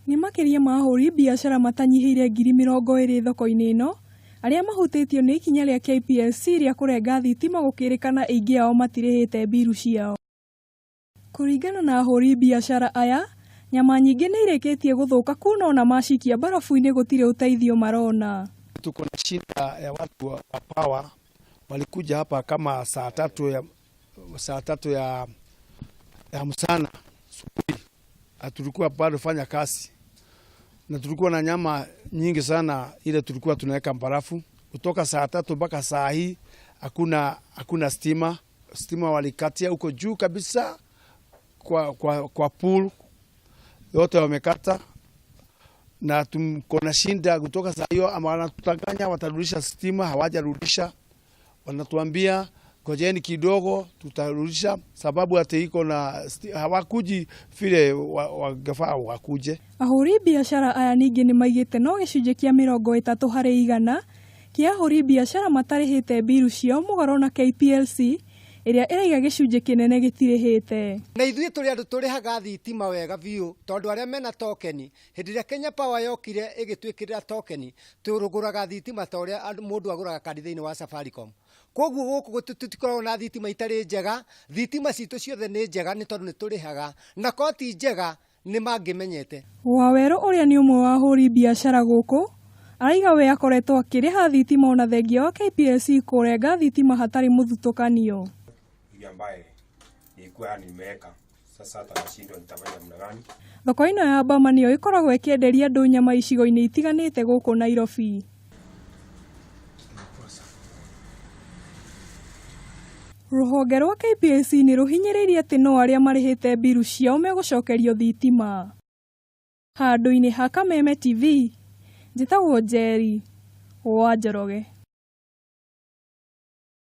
Nĩ makĩria ma ahũri biacara matanyihĩire 20,000 thoko-inĩ ĩno arĩa mahutĩtio nĩ ikinya rĩa KPLC rĩa kũrenga thitima gũkĩrĩkana aingĩ ao matirĩhĩte mbiru ciao. Kũringana na ahũri biacara aya, nyama nyingĩ nĩ irĩkĩtie gũthũka kuona ona macikia barafu-inĩ gũtirĩ ũteithio marona. Tuko na shida ya watu wa power walikuja hapa kama saa tatu ya mchana asubuhi, tulikuwa bado fanya kazi na tulikuwa na nyama nyingi sana ile tulikuwa tunaweka barafu kutoka saa 3 mpaka saa hii hakuna stima. Stima walikatia huko juu kabisa kwa pole yote wamekata, na tuko na shida kutoka saa hiyo, ama wanatutanganya watarudisha stima, hawajarudisha. Wanatuambia ngojeni kidogo tutarudisha, sababu ati iko na hawakuji vile wangefaa wakuje. Ahũri biacara aya ningĩ nĩ maigĩte no gĩcunjĩ kĩa 30% kĩa ahũri biacara matarĩhĩte mbiru ciao mũgarũ na KPLC ĩrĩa ĩraiga gĩcunjĩ kĩnene gĩtirĩhĩte. Na ithuĩ tũrĩ andũ tũrĩhaga thitima wega biũ, tondũ arĩa mena token, hĩndĩ ĩrĩa Kenya Power yokire ĩgĩtwĩkĩrĩra token, tũgũraga thitima ta ũrĩa mũndũ agũraga kandi thĩinĩ wa Safaricom. Koguo gũkũ tũtikoragwo na thitima itarĩ njega. Thitima citũ ciothe nĩ njega nĩ tondũ nĩ tũrĩhaga, na korwo ti njega nĩ mangĩmenyete. Wawerũ ũrĩa nĩ ũmwe wa ahũri biacara gũkũ araiga we akoretwo akĩrĩha thitima ona thengia wa KPLC kũrenga thitima hatarĩ mũthutũkanio. Ile ambaye nilikuwa nimeweka sasa, hata nashindwa nitafanya namna gani. Thoko ĩno ya Bama nĩyo ĩkoragwo ĩkĩenderia andũ nyama icigo-inĩ itiganĩte gũkũ Nairobi. Rũhonge rwa KPLC nĩ rũhinyĩrĩirie atĩ no arĩa marĩhĩte mbiru ciao megũcokerio thitima. Handũ-inĩ ha Kameme TV, njĩtagwo Njeri wa Njoroge.